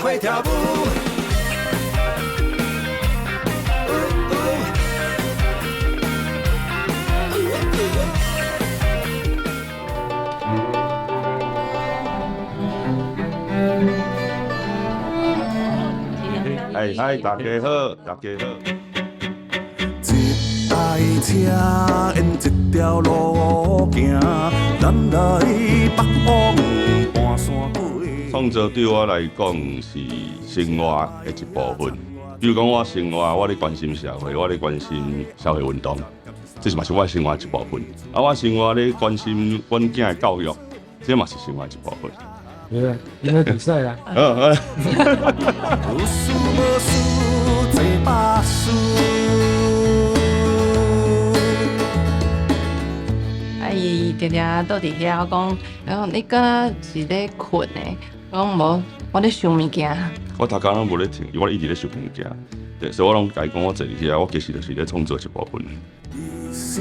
伙跳舞。嗨嗨，大家好，大家好。一台车沿一條路行，南來北往盤山過。創作對我來講是生活的一部分。比如講，我生活，我咧關心社會，我咧關心社會運動，這是嘛是我生活的一部分。啊，我生活咧關心阮囝的教育，這嘛是生活的一部分。對啊，因為比賽啦。有事無事做百事。啊，伊定定倒佇遐講，然後你敢是咧睏的？我講無，我咧想物件。我逐工攏無咧停，我一直咧想物件。對，所以我攏共伊講，我坐佇遐，我其實就是咧創作一部分。你是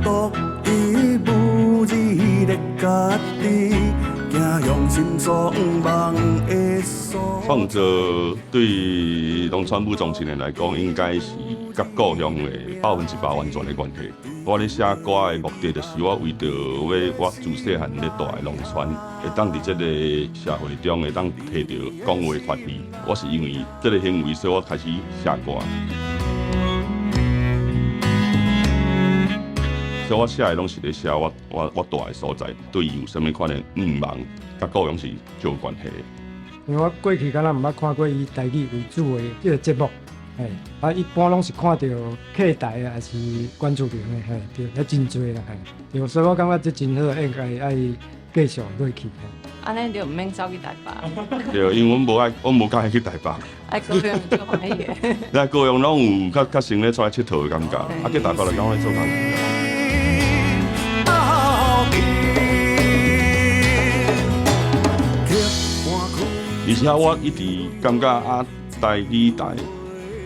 獨一無二的家己，驚用心所望的所。創作對農村武裝青年來講，應該是佮故鄉的100%完全的關係。我咧寫歌的目的，就是我為著欲我自細漢咧蹛的農村，會當佇這个社會中會當提著講話權利。我是因為這个行為，所以我開始寫歌。所以我寫的攏是咧寫我蹛的所在，對伊有啥物款的願望，佮故鄉是就有關係的。因為我過去敢若毋捌看過以台語為主的這个節目，嘿，啊，一般攏是看著客台還是原住民的，嘿，對，彼真濟啦，嘿，對，所以我感覺這真好，應該愛繼續落去。按呢就毋免走去台北。對，因為阮無愛，阮無佮意去台北。愛高雄足歡喜的。來高雄攏有較較像咧出來𨑨迌的感覺，啊，去台北就感覺咧做工。而且我一直感覺啊，台語台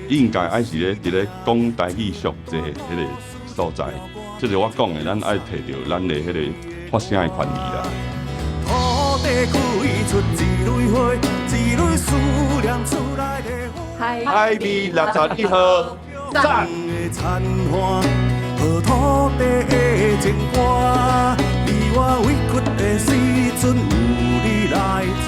應該愛是咧佇咧講台語上濟彼个所在，這是我講的，咱愛提著咱的彼个發聲的權利啦。土地開出一蕊花，一蕊思念出來的花。海味61號，讚。殘花，予土地的情歌，你我委屈的時陣，有你來做。